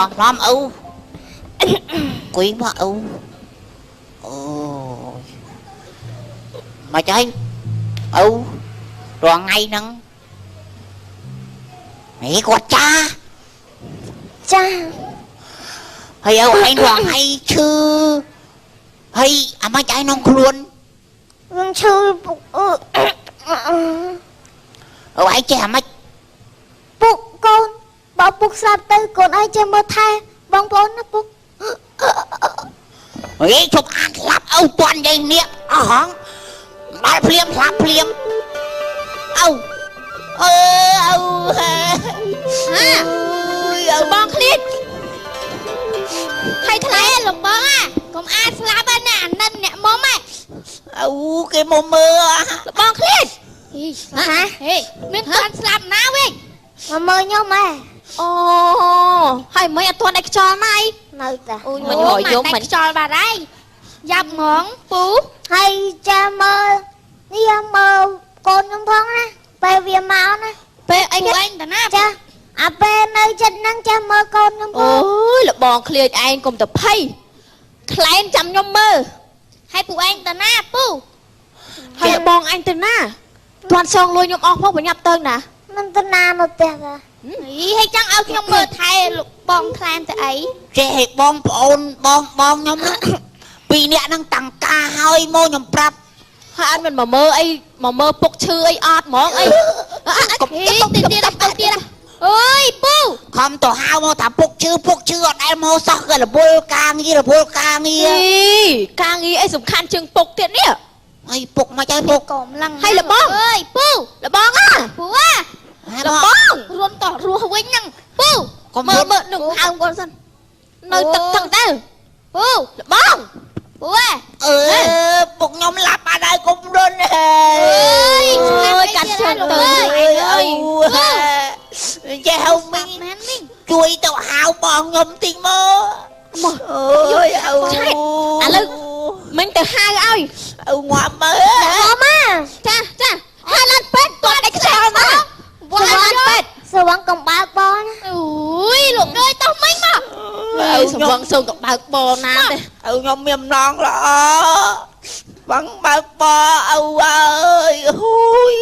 ឡំឡំឪអង្គុយមកឪអូយមកចៃឪរាល់ថ្ងៃហ្នឹងហេគាត់ចា ចា ហើយឪឯងរាល់ថ្ងៃឈឺហើយអាម៉េចឯងក្នុងខ្លួន វាឈឺពុកអឺ ឪឯងចេះអាម៉េច ពុកកូនបើពុកស្លាប់ទៅកូនឯងចេះមើលថែបងប្អូនណាពុក ហេជប់អានស្លាប់ឪតាន់យាយនេះអស់ហងដល់ភ្លាមស្លាប់ភ្លាមឪអើឪហេ ហា ឪ បងឃ្លៀតហើយថ្លៃលបងអាកុំអាចស្លាប់ណាអានិនអ្នកមុំហ៎ ឪគេមកមើល លបងឃ្លៀតហាហេមានតាន់ស្លាប់ណាវិញ មកមើលខ្ញុំហ៎ អូហើយមិនអត់ទាន់ដៃខ្យល់ណាយ នៅតា អូយមិនរយំមិនខ្យល់បាត់ហើយយ៉ាប់ហ្មងពូ ហើយចាំមើលនេះមើលកូនខ្ញុំផងណាពេលវាមកណា ពេលអីវិញតាណា ចាអាពេលនៅចិត្តហ្នឹងចាំមើលកូនខ្ញុំផង អូយលបងឃ្លៀតឯងកុំទៅភ័យខ្លែងចាំខ្ញុំមើលហើយពូឯងតាណាពូហើយបងឯងទៅណាទាន់សងលុយខ្ញុំអស់ផងបញ្ញាប់ទៅណា មិនទៅណានៅផ្ទះតា អីហើយចង់ឲ្យខ្ញុំមើលថែលោកបងខ្លែមទៅអី ចេះឲ្យបងប្អូនបងបងខ្ញុំហ្នឹងពីរនាក់ហ្នឹងតាំងការហើយមកខ្ញុំប្រាប់ ហើយអត់មិនមកមើលអីមកមើលពុកឈឺអីអត់ហ្មងអី កុំ ពុកទៀតទៀតពុកទៀតអើយពូ ខំទៅហៅមកថាពុកឈឺពុកឈឺអត់ដែលមកសោះក៏រវល់ការងាររវល់ការងារ អីការងារអីសំខាន់ជាងពុកទៀតនេះ អីពុកមកចៃពុក កុំឡឹងហើយលបងអើយពូលបងអាពូអាលបងរុនតោះរស់វិញហ្នឹងពូ កុំ មើលមើលនឹងហៅគាត់សិននៅទឹកទឹកទៅពូលបងពូអា អឺពុកខ្ញុំឡាប់អត់ហើយកុំរុនហេ អើយកាត់ជើងទៅ អើយអើយចេះហៅមីងជួយទៅហៅបងខ្ញុំតិចមក មក អើយឪ ឆែកឥឡូវមិញទៅហៅឲ្យ ឪងាប់មើល មកមក ចាចាហៅឡានពេទ្យគាត់ឲ្យខ្យល់មកវ៉ាឡានពេទ្យ សវងកំបើកបងណា អូយលោកអើយតោះមិញមក ឪ សវងសូមកបើកបណាទេ ឪខ្ញុំមានអំណងល្អបងបើកបឪអើយហ៊ូយ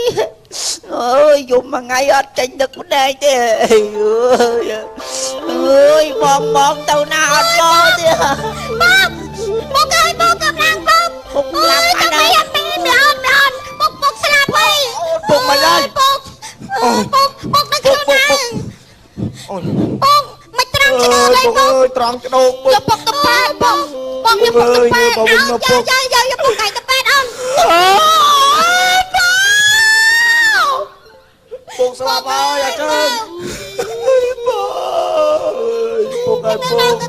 អើយយំមួយថ្ងៃអត់ចេញទឹកម្ដេចទេអើយអើយបងបងទៅណាអត់មកទេ បងបងអើយបងកំឡាំងបង ពុកឡាប់អត់ អត់មានមិនអត់មិនអត់ពុកពុកស្លាប់ហើយ ពុកមកហើយ ពុកពុកពុកនៅខ្លួនណា អូយ ពុកមិនត្រង់ឆ្ដោ អើ ឡើយពុក យពុកអើយត្រង់ឆ្ដោពុក យកពុកទៅប៉ែតពុកបងយកពុកទៅប៉ែត អើយ អោ យកពុក យកយកយកពុកឯងទៅប៉ែតអូន ពុកស្លាប់ហើយអាជើងពុកពុកអើយពុក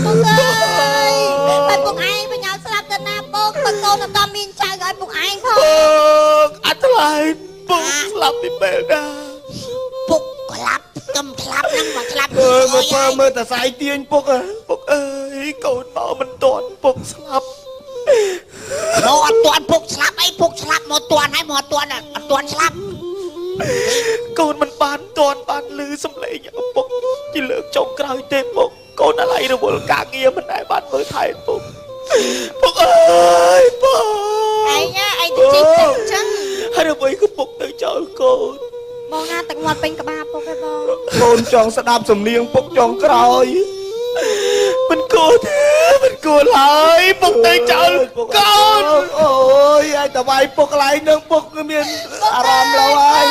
ពុកអើយហើយពុកឯងបញ្ញាស្លាប់ទៅណាពុកបើកូនអត់ដល់មានចៅឲ្យពុកឯងផង ពុកអត់ថ្លៃពុកស្លាប់ពីពេលណា ពុកក្លាប់កំក្លាប់ហ្នឹងមកក្លាប់ អើយមើលមើលមើលតែសៃទាញពុកអើយពុកអើយកូនមកមិនទាន់ពុកស្លាប់ មកអត់ទាន់ពុកស្លាប់អីពុកស្លាប់មកទាន់ហើយមកទាន់អត់ទាន់ស្លាប់ កូនមិនបានទាន់បានលឺសំឡេងឪពុកជាលើកចុងក្រោយទេពុកកូនអាឡ័យរវល់ការងារមិនដែលបានមើលថែពុកពុកអើយពុក ឯងណាឯងទៅជីកទឹកអញ្ចឹង ហើយអ្វីក៏ពុកទៅចោលកូន បងណាទឹកមាត់ពេញក្បាលពុកឯងបង កូនចង់ស្ដាប់សំនៀងពុកចង់ក្រោយមិនគួរទេមិនគួរឡើយពុកទៅចោលកូនអូយឲ្យតវាយពុកកន្លែងនឹងពុកគឺមានអារម្មណ៍លោហើយ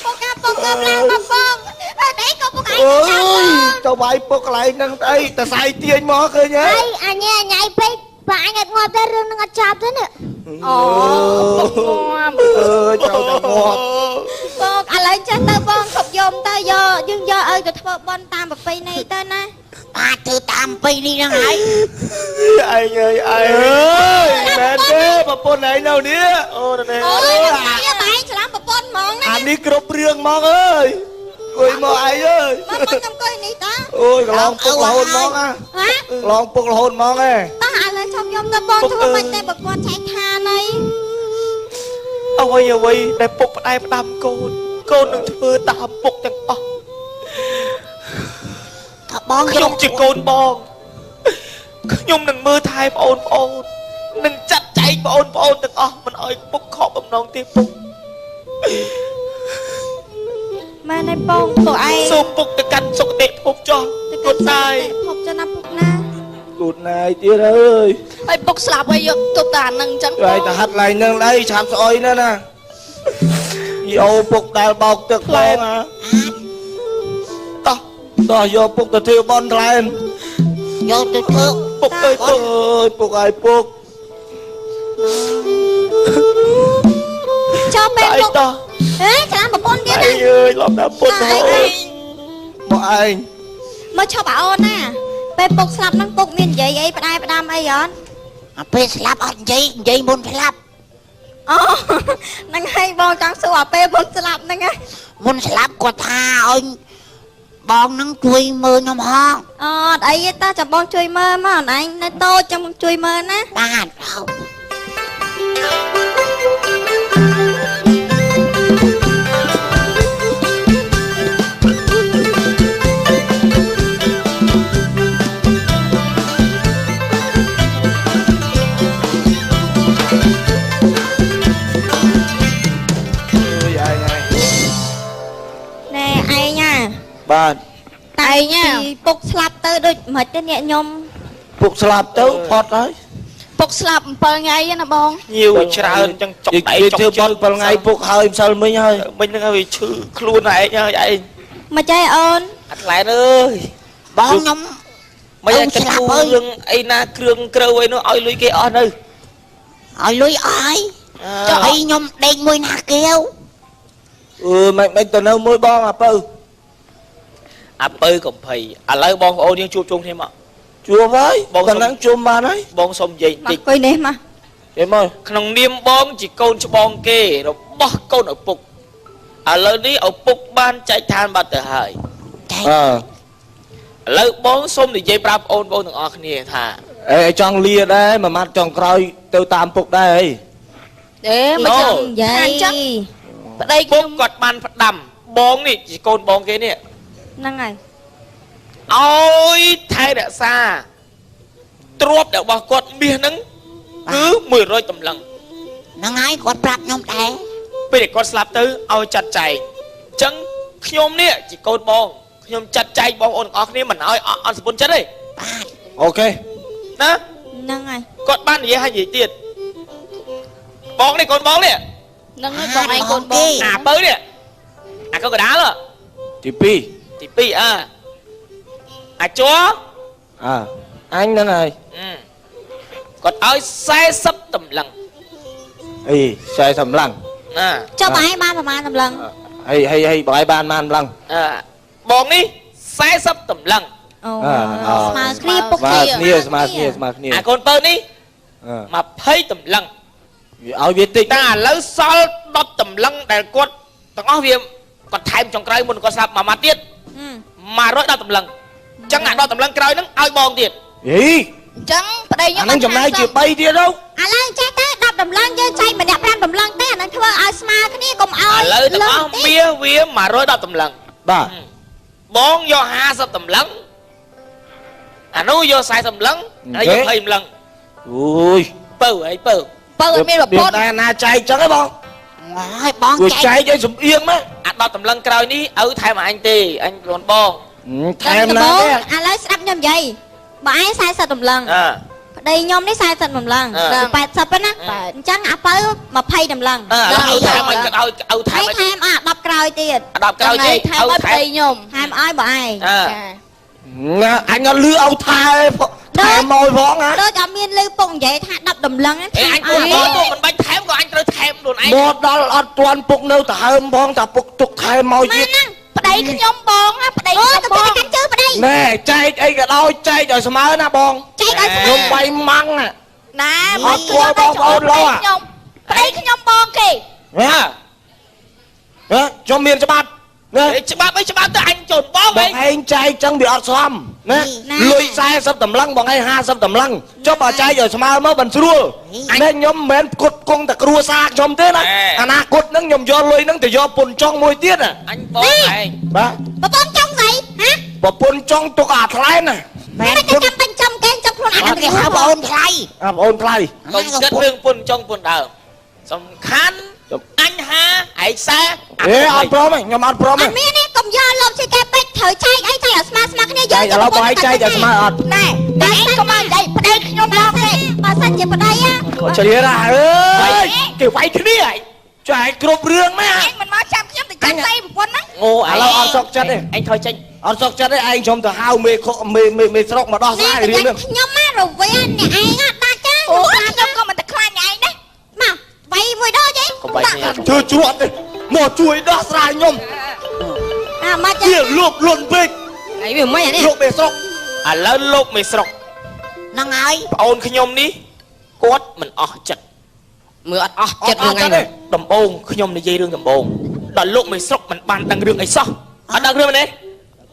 ពុកណាពុកងើបឡើងមកបងអត់អីក៏ពុកឯង អូ ទៅចាំ យតវាយពុកកន្លែងនឹងអីតសៃទាញមកឃើញហ៎ ហើយអញអញឯងពេកបើអញអត់ងាប់ទេរឿងនឹងអត់ចប់ទេនេះ អូពុកងាប់ អើយត្រូវតែងាប់ បងឥឡូវចេះទៅបងឈប់យំទៅយកយើងយកឲ្យទៅធ្វើបន់តាមប្រពៃណីទៅណា អាចធ្វើតាមពីនេះហ្នឹងហើយ ឯងអើយឯងអើយមែនទេប្រពន្ធឯងនៅនេះអូនេះ អូយតែបែងច្រឡំប្រពន្ធហ្មងណា អានេះគ្រប់រឿងមកអើយអង្គុយមកឯងអើយ មកមកខ្ញុំអង្គុយនេះតា អូយកន្លងពុករហូតមកអា ហ៎ កន្លងពុករហូតមកឯង តោះឥឡូវឈប់យំទៅបងធ្វើមិនទេបើគាត់ចែកឋានអី អ្វីអ្វីដែលពុកផ្ដែផ្ដាំកូនកូននឹងធ្វើតាមពុកទាំងអស់ ទៅ បង ខ្ញុំជាកូនបងខ្ញុំនឹងមើលថែប្អូនប្អូននឹងចាត់ចែងប្អូនប្អូនទាំងអស់មិនឲ្យពុកខកបំណងទេពុក ម៉ែណៃបង ពួកឯង សូមពុកទៅកាន់សុគតិភពចុះ ទៅ គត់ណាយ ភពចុះណាពុកណា គូតណាយទៀតអើយ ហើយពុកស្លាប់ហើយយកទប់តែអានឹងអញ្ចឹង ហើយតែហាត់ឡៃនឹងអីឆាប់ស្អុយណាស់ណាយោពុកដែលបោកទឹកផងណាតោះតោះយកពុកទៅធ្វើបន់ថ្លែន យកទៅធ្វើ ពុកអើយពុកអើយពុកអើយពុក ចូលពេល តែ ពុក តោះ ហេច្រាមប្រពន្ធទៀត ឯ ណា ងអើយឡំដល់ពុតហូតមកឯង មកឈប់អាអូនណាពេលពុកស្លាប់ហ្នឹងពុកមាននិយាយអីផ្ដែផ្ដាំអីអត់ អាពេលស្លាប់អត់និយាយនិយាយមុនស្លាប់ អូហ្នឹងហើយបងចង់សួរអាពេលពុកស្លាប់ហ្នឹងណា មុនស្លាប់គាត់ថាឲ្យបងនឹងជួយមើលខ្ញុំហង អត់អីទេតាចាំបងជួយមើលមកអូនឯងនៅតូចចាំបងជួយមើលណា បាទ អើយឯងឯង ណែឯងណា បាទ តែងពីពុកស្លាប់ទៅដូចមិនទេអ្នកខ្ញុំ ពុកស្លាប់ទៅផុតហើយ ពុកស្លាប់7ថ្ងៃណាបង ញៀវច្រើនអញ្ចឹងចុកដៃចុក ធ្វើបន់7ថ្ងៃពុកហើយម្សិលមិញហើយ មិញហ្នឹងហើយវាឈឺខ្លួនឯងហើយឯង មកចេះអូន អាថ្លែនអើយ បងខ្ញុំ មិនឲ្យគិតគូររឿងអីណាគ្រឿងគ្រូអីនោះឲ្យលុយគេអស់នៅ ឲ្យលុយអស់ហើយចុះអីខ្ញុំដេកមួយណាកៀវ អឺមិនមិនទៅនៅមួយបងអាពៅ អាពៅកំភៃឥឡូវបងប្អូនយើងជួបជុំគ្នាមក ជួបហើយបងតំណឹងជួបបានហើយ បងសុំនិយាយ មក តិច អង្គុយនេះមក គេមក ក្នុងនាមបងជាកូនច្បងគេរបស់កូនឪពុកឥឡូវនេះឪពុកបានចែកឋានបាត់ទៅហើយ ចែក អើ ឥឡូវបងសុំនិយាយប្រាប់បងប្អូនទាំងអស់គ្នាថា អេចង់លាដែរមួយម៉ាត់ចង់ក្រោយទៅតាមពុកដែរអី អេមិនចឹង និយាយ ចឹងប្តី ពុក ខ្ញុំ គាត់បានផ្ដាំបងនេះជាកូនបងគេនេះ ហ្នឹងហើយ ឲ្យថែរក្សាទ្រព្យរបស់គាត់មាសហ្នឹងគឺ100តម្លឹង ហ្នឹងហើយគាត់ប្រាប់ខ្ញុំដែរ ពេលដែលគាត់ស្លាប់ទៅឲ្យចាត់ចែងអញ្ចឹងខ្ញុំនេះជាកូនបងខ្ញុំចាត់ចែងបងប្អូនទាំងអស់គ្នាមិនឲ្យអត់សពុនចិត្តទេ បាទ អូខេ ណា ហ្នឹងហើយ គាត់បាននិយាយឲ្យនិយាយទៀតបងនេះកូនបងនេះ ហ្នឹងហើយបងឯងកូនបង អាពៅនេះអាកូនកដាល ទី2 ទី2អាអាជ័រ អើអញហ្នឹងហើយ គាត់ឲ្យ40តម្លឹង អី40តម្លឹង ណា ចុះបងឯងបានប្រហែលតម្លឹង ហីហីហីបងឯងបានបានតម្លឹង អើបងនេះ40តម្លឹង អូស្មើគ្នាពុក ស្មើគ្នាស្មើគ្នាស្មើគ្នា អាកូនពៅនេះ20តម្លឹង វាឲ្យវាតិច តែឥឡូវសល់10តម្លឹងដែលគាត់ទាំងអស់វាគាត់ថែមចុងក្រោយមុនគាត់ស្លាប់មួយម៉ាត់ទៀត110តម្លឹងអញ្ចឹងអា10តម្លឹងក្រោយហ្នឹងឲ្យបងទៀត ហី អញ្ចឹងប្តីខ្ញុំ អាហ្នឹងចំណាយជា3ទៀតទៅ ឥឡូវចេះទៅ10តម្លឹងយើងចែកម្នាក់5តម្លឹងទេអាហ្នឹងធ្វើឲ្យស្មើគ្នាកុំឲ្យ ឥឡូវទាំងអស់មាសវា110តម្លឹង បាទ បងយក50តម្លឹងអានោះយក40តម្លឹងហើយយក20តម្លឹង អូយ ពៅអីពៅ ពៅឲ្យមានប្រពន្ធ តែណាចែកចឹងហ៎បង ហើយបង គួ ចែក ចែកឲ្យសំអៀងមក អា10តម្លឹងក្រោយនេះឪថែមអញទេអញខ្លួនបង ថែមណាទេ ឥឡូវស្ដាប់ខ្ញុំនិយាយបងឯង40តម្លឹង អើ ប្តីខ្ញុំនេះ40តម្លឹង80ណាអញ្ចឹងអាពៅ20តម្លឹង អើឥឡូវថែមអញគាត់ឲ្យឪថែម ហើយថែមអា10ក្រោយទៀត អា10ក្រោយទេ ថែមឲ្យប្តីខ្ញុំ ថែមឲ្យបងឯង អើ ចា ណាអញអត់លឺឲ្យថែថែមមកផងណា ដូចអត់មានលឺពុកនិយាយថា10តម្លឹង អេអញកូនបងទៅមិនបាច់ថែមក៏អញត្រូវថែមខ្លួនឯង មកដល់អត់ទាន់ពុកនៅទៅហើមផងតែពុកទុកថែមមកទៀត ម៉ែហ្នឹង ប្តីខ្ញុំបងណាប្តី អូ ខ្ញុំបង ទៅកាន់ជើប្តី ណែចែកអីក៏ដោយចែកឲ្យស្មើណាបង ចែកឲ្យស្មើ ខ្ញុំបាយម៉ាំង ណា អត់ស្គាល់បងប្អូនលោ ខ្ញុំប្តីខ្ញុំបងគេ ហ៎ហ៎ខ្ញុំមានច្បាប់ណា ច្បាប់អីច្បាប់ទៅអញជូនបង បងឯងចែកចឹងវាអត់សមណាលុយ40តម្លឹងបងឯង50តម្លឹងចុះបើចែកឲ្យស្មើមកមិនស្រួលណែខ្ញុំមិនមែនផ្គត់ផ្គង់តែគ្រួសារខ្ញុំទេណាអនាគតហ្នឹងខ្ញុំយកលុយហ្នឹងទៅយកពុនចុងមួយទៀតណា អញបងឯង បាទ ប្រពន្ធចង់ស្អីហ៎ ប្រពន្ធចង់ទុកអាថ្លែនណា មែន តែចាំបាញ់ចំគេចំខ្លួន អាគេហៅបងអូនថ្លៃ អាបងអូនថ្លៃ កុំគិតរឿងពុនចុងពុនដើមសំខាន់អញហាឯងសែ អេអត់ព្រមទេខ្ញុំអត់ព្រម អ ទេ ត់មានទេកុំយកលោកជាគេពេកត្រូវចែកអីចែកឲ្យស្មើស្មើគ្នាយើង ចែកឥឡូវបងឯងចែកឲ្យស្មើអត់ ណែតែឯងកុំឲ្យនិយាយប្តីខ្ញុំមកទេ បើសិនជាប្តីហ៎ ជ្រារអើយគេវាយគ្នាឯងចែកគ្រប់រឿងណា ឯងមិនមកចាំខ្ញុំទៅចាំស្អីប្រពន្ធហ្នឹង ងូ ឥឡូវអត់សុកចិត្តទេ ឯងថយចេញ អត់សុកចិត្តទេឯងខ្ញុំទៅហៅមេខមេមេមេស្រុកមកដោះស្រាយរឿងនេះ ខ្ញុំមករវាងអ្នកឯងអត់ដាច់ទេ អូខ្ញុំក៏មិនទៅខ្លាចអ្នកឯងដែរ មកវាយមួយដងចេះ កុំបាយគ្នា ធ្វើជ្រត់ទេមកជួយដោះស្រាយខ្ញុំ អាមក វាលោបលន់ពេក អីវាមិនអានេះ លោកមេស្រុក ឥឡូវលោកមេស្រុក ហ្នឹងហើយ ប្អូនខ្ញុំនេះគាត់មិនអស់ចិត្ត មើលអត់អស់ចិត្តរឿងអី ដំបងខ្ញុំនិយាយរឿងដំបងដល់លោកមេស្រុកមិនបានដឹងរឿងអីសោះអត់ដឹងរឿងទេ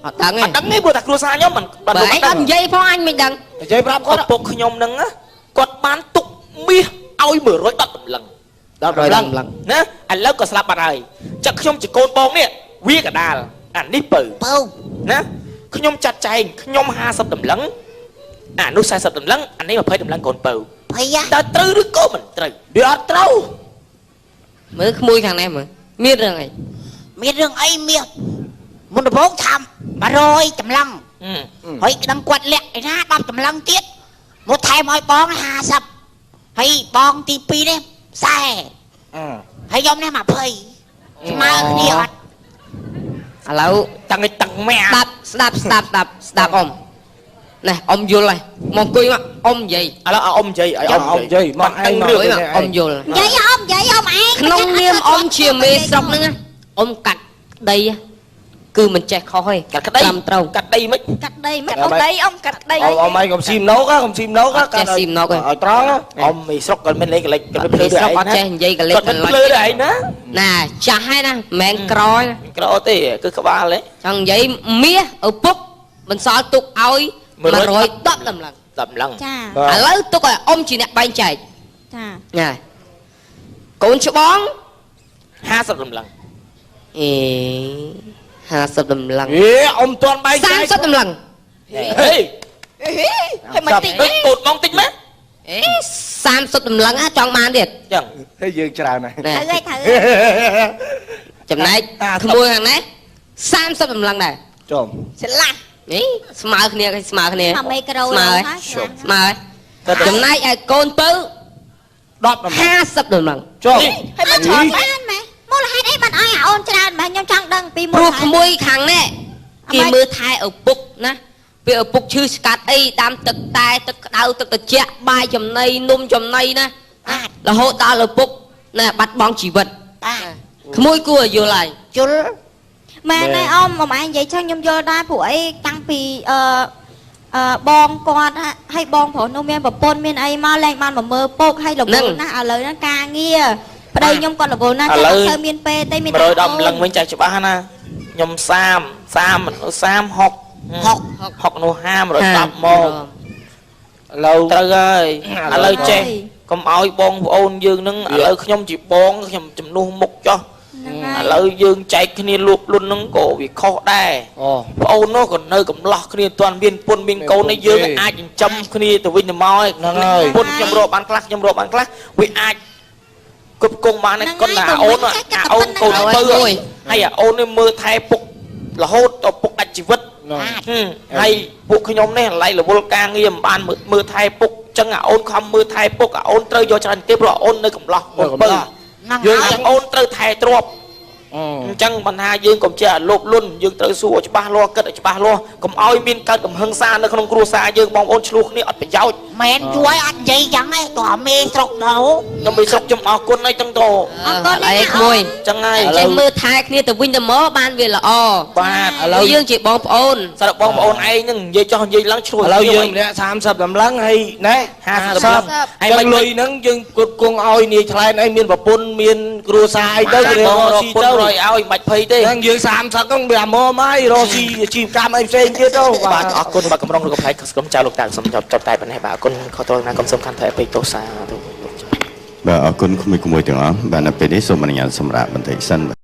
អត់ដឹងទេ អត់ដឹងទេព្រោះតែគ្រួសារខ្ញុំមិន បើឯងអត់និយាយផងអញមិនដឹង និយាយប្រាប់គាត់ ឪពុកខ្ញុំហ្នឹងគាត់បានទុកមាសឲ្យ110តម្លឹង ដល់ដល់ ឡើង ណាឥឡូវក៏ស្លាប់បាត់ហើយចឹងខ្ញុំជាកូនបងនេះវាកដាលអានេះពៅ ពៅ ណាខ្ញុំចាត់ចែងខ្ញុំ50តម្លឹងអានោះ40តម្លឹងអានេះ20តម្លឹងកូនពៅ ភ័យ តើត្រូវឬក៏មិនត្រូវ វាអត់ត្រូវ មើលក្មួយខាងនេះមើលមានរឿងអី មានរឿងអីមាសមុនដំបូងថា100តម្លឹងហើយដឹងគាត់លាក់ឯណា10តម្លឹងទៀតមកថែមឲ្យបង50ហើយបងទី2នេះ40ហើយខ្ញុំនេះ20ស្មើគ្នាអត់ ឥឡូវ តាំងឯតាំងម៉ែ ស្ដាប់ស្ដាប់ស្ដាប់ស្ដាប់ស្ដាប់អ៊ំណែអ៊ំយល់ហើយមកអង្គុយមកអ៊ំនិយាយ ឥឡូវឲ្យអ៊ំនិយាយឲ្យអ៊ំ អ៊ំនិយាយមកឯង អង្គុយមកអ៊ំយល់ និយាយអ៊ំនិយាយអ៊ំឯង ក្នុងនាមអ៊ំជាមេស្រុកហ្នឹងអ៊ំកាត់ក្តីគឺមិនចេះខុសទេ កាត់ក្តី ត្រឹមត្រូវ កាត់ដីមិន កាត់ដីមិន កាត់ដីអ៊ំកាត់ដី អ៊ំឯងកុំស៊ីមណោកកុំស៊ីមណោក ចេះស៊ីមណោក ឲ្យត្រង់ អ៊ំមីស្រុកគាត់មិនលេខកលិចគាត់មិនភ្លឺ មេស្រុកអត់ចេះនិយាយកលិច គាត់មិនភ្លឺទេឯងណា ណាចាស់ហើយណាមិនមែនក្រណា ក្រទេគឺក្បាលទេ ចង់និយាយមាសឪពុកបន្សល់ទុកឲ្យ110តម្លឹង តម្លឹង ចា ឥឡូវទុកឲ្យអ៊ំជាអ្នកបែងចែក ចា ណាកូនច្បង 50តម្លឹង អេ50តម្លឹង អេអ៊ំតាន់បែងចែក 30តម្លឹង ហេ ហើយមិនតិច ដូចកូនបងតិចមែន អេ30តម្លឹងចង់បានទៀត ចឹង ហើយយើងច្រើនណាស់ ណែ ត្រូវហើយត្រូវ ចំណែកក្មួយខាងនេះ30តម្លឹងដែរ ចំ ឆ្លាស់ នេះស្មើគ្នាគេស្មើគ្នា មកមេក្រូ ស្មើស្មើចំណែកឲ្យកូនពៅ 10តម្លឹង 50តម្លឹង ចំ ហើយមកច្រើន ច្រើនម៉េះមូលហេតុអីបានឲ្យអាអូនច្រើនម៉េះខ្ញុំចង់ដឹងពីមូ ព្រោះ លហេតុ ក្មួយខាងនេះគេមើលថែឪពុកណាពេលឪពុកឈឺស្កាត់អីដាំទឹកតែទឹកក្តៅទឹកត្រជាក់បាយចំណីនំចំណីណារហូតដល់ឪពុកណាបាត់បង់ជីវិត បាទ ក្មួយគួរឲ្យយល់ហើយ ជុល មែនហើយអ៊ំអ៊ំឯងនិយាយចឹងខ្ញុំយល់ដែរព្រោះអីតាំងពីអឺបងគាត់ហើយបងប្រុសនោះមានប្រពន្ធមានអីមកលែងបានមកមើលពុកហើយរវល់ណាស់ឥឡូវហ្នឹងការងារប្តីខ្ញុំគាត់រវល់ណាស់តែអត់សូវមានពេលទេមាន 110តម្លឹងវិញចាស់ច្បាស់ណាខ្ញុំ30 30 30 60 60នោះ50 110មក ឥឡូវ ត្រូវហើយឥឡូវចេះកុំឲ្យបងប្អូនយើងនឹងឥឡូវខ្ញុំជាបងខ្ញុំជំនួសមុខចុះឥឡូវយើងចែកគ្នាលួបលុននឹងក៏វាខុសដែរ អូ ប្អូននោះក៏នៅកំឡោះគ្នាទាន់មានពុនមានកូននេះយើងអាចចិញ្ចឹមគ្នាទៅវិញទៅមក ហ្នឹងហើយ ពុនខ្ញុំរកបានខ្លះខ្ញុំរកបានខ្លះវាអាចគ្រប់គងបានគាត់ថាអូនអាអូនកូនពៅហើយអាអូននេះមើលថែពុករហូតដល់ពុកដាច់ជីវិតហើយពួកខ្ញុំនេះឡៃរវល់ការងារមិនបានមើលថែពុកចឹងអាអូនខំមើលថែពុកអាអូនត្រូវយកច្រើនគេព្រោះអាអូននៅកំឡោះកូនពៅយើងចឹងអូនត្រូវថែទ្របអញ្ចឹងបញ្ហាយើងកុំចេះអាលោភលន់យើងត្រូវសួរឲ្យច្បាស់លាស់គិតឲ្យច្បាស់លាស់កុំឲ្យមានកើតកំហឹងសានៅក្នុងគ្រួសារយើងបងប្អូនឆ្លោះគ្នាអត់ប្រយោជន៍ មែនជួយអត់និយាយចឹងឯងតោះមេស្រុកទៅ ខ្ញុំមេស្រុកខ្ញុំអរគុណអីចឹងទៅ អរគុណ អីក្មួយ ចឹងហើយ ចេះមើលថែគ្នាទៅវិញទៅមកបានវាល្អ បាទ ឥឡូវយើងជាបងប្អូន សម្រាប់បងប្អូនឯងហ្នឹងនិយាយចោះនិយាយឡើងឆ្លោះ ឥឡូវយើងម្នាក់30តម្លឹងហើយណែ 50តម្លឹង ហើយមិនលុយហ្នឹងយើងគ្រប់គងឲ្យនាយថ្លែនអីមានប្រពន្ធមានគ្រួសារអីទៅ រកស៊ីទៅរយឲ្យមិនភ័យទេ ហ្នឹងយើង30ហ្នឹងវាមកមករកស៊ីអាជីវកម្មអីផ្សេងទៀតទៅ បាទអរគុណបាទកម្រងឬកំប្លែកក្រុមចៅលោកតាសូមចប់តែប៉ុណ្ណេះបាទអរគុណខុសត្រូវណាកុំសំខាន់ថែពេកទោសាទៅ បាទអរគុណក្មួយៗទាំងអស់បាទនៅពេលនេះសូមអនុញ្ញាតសម្រាប់បន្តិចសិន។